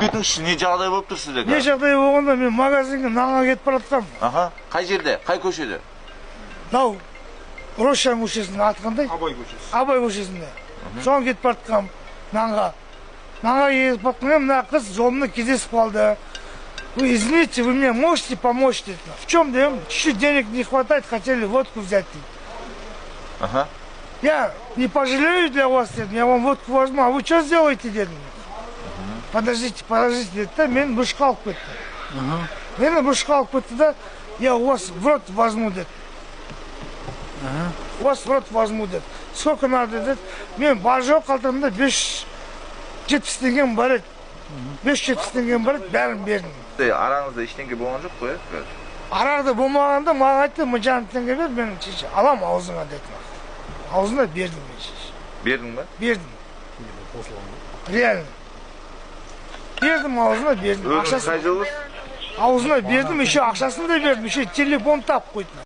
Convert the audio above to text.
Кетіңізші, не жағдай болып тұр сізде? Не жағдай болғанда, мен магазинге нанға кетіп бара жатқанмын. Аха, қай жерде, қай көшеде? Мынау Роща көшесінің аты қандай? Абай көшесі. Абай көшесінде. Соған кетіп бара жатқанмын нанға. Нанға кетіп бара жатқан едім, мына қыз жолымда кездесіп қалды. «Вы извините, вы мне можете помочь?» — дейді. «В чем?» — дедім. «Чуть-чуть денег не хватает, хотели водку взять», — дейді. «Я не пожалею для вас, — дедім, — я вам водку возьму, а вы что сделаете?» — дедім. «Подождите, подождите», — деді да, мені бұрышқа алып кетті. Мені бұрышқа алып кетті да, «Я у вас в рот возьму», — деді. «У вас в рот возьму», — деді. «Сколько надо?» — деді. Мен бар жоқ қалтамда 570 теңгем бар еді. 570 теңгем бар еді, бәрін бердім. Араңызда ештеңе болған жоқ қой, иә? Арада болмағанда, маған айтты: «1,5 теңге бер, мен шеше алам аузыңа», — деді. Аузына бердім мен шеше. Бердің ба? Бердім. Реально. Бердім аузына, бердім. Өзіңіз Ақшасын қай жылғысыз? Аузына бердім, еще ақшасын да бердім, еще телефон тап қойды.